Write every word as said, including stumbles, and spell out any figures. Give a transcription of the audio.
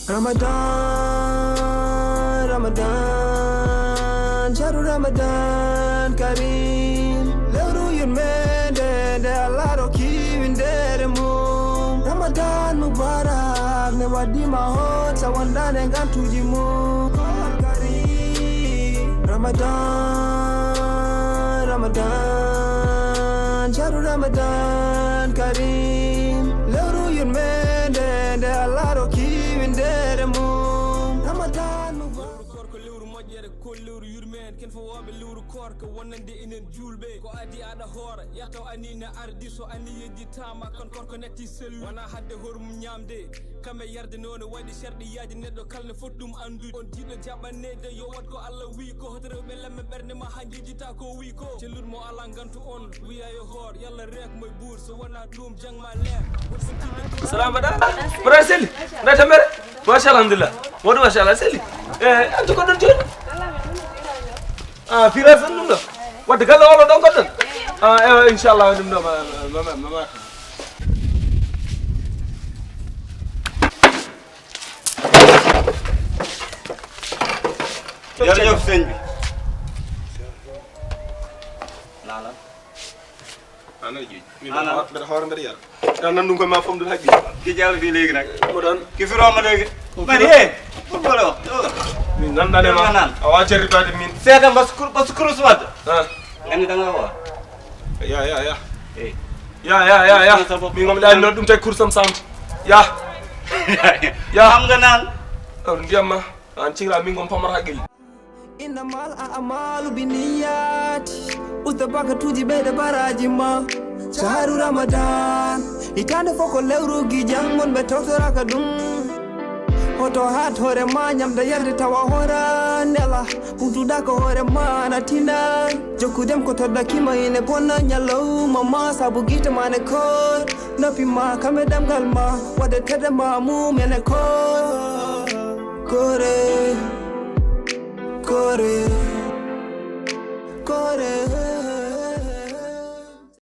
Ramadan, Ramadan, shahru Ramadan Karim. Lewru yurmende nde Allah rokki winndere mum. Ramadan Mubarak, ne waddi ma hot sa wondane ngantuji mum. Koor Karim. Ramadan, Ramadan, shahru Ramadan Karim. Lewru yurmende nde Allah rokki winndere mum. Ramadan Mubarak. Lewru koor ko lewru moƴƴere, ko lewru yurmende. Ken fof wooɓe lewru koor ko wonande enen juulɓe. Ko adi aɗa hoora, yahto ani na ardi, so ani yejjitama, kon koor ko natti sellu. Wona hadde horum ñamde, kamɓe yarde noon waɗi sharɗiyaaji, neɗɗo kala ne foti ɗum anndude. On jiɗɗo jaɓanede yo waɗ ko Allah wi ko, hoto rewɓe lamme ɓernde ma ha jejjita ko wi ko. Celluɗo mo ala ngantu on wiya yo hoor, yalla reek moy buur, so wona ɗum jang ma leer. Salam mbaɗa. Mbaɗa selli. Mbaɗa tambere. Machallah, alhamdulillah. Wonde machallah selli. E an jogo ɗon jooni? A fira tan ɗum ɗo. Wadde galle oɗo ɗon goɗɗon. A ewa, inchallah, ɗum ɗo ma ma ma ma. Jërëjëf sëñ bi. Lala. Ana juuj. Min mbeɗa hoora mbeɗa yara. Tan nan ɗum koye ma fom ɗum haqqi. Ki jalla fii léegi nag. Mo ɗon. Ki firoma léegi. Mani e football o. Min nandane ma. Nan. Awa jarritaade min. Seeɗa mbas kur mbas kurus wadda. Ha. Ngani danga o. Ya ya ya. Eh. Ya ya ya ya. Min ngom ɗani noon ɗum tawi kursam samti. Ya. Ya. Am nga naan. On ndiyam ma. An cigra min ngom pamar haqqil. Innamal a'malu binniyati. Usta bakatuji ɓeyda baraji ma. Shahru Ramadan. Hitande fof ko lewru gijang mon ɓe tawtoraka ɗum. Hoto hat hoore ma ñamda yarde tawa hoora nela. Hutuda ko hoore ma na tina. Jokkudem ko todda kima ine bonna ñalawma ma sabu gite ma ne koor. Noppi ma kame damgal ma. Wadde tedde ma mum ene koor. Kore, kore.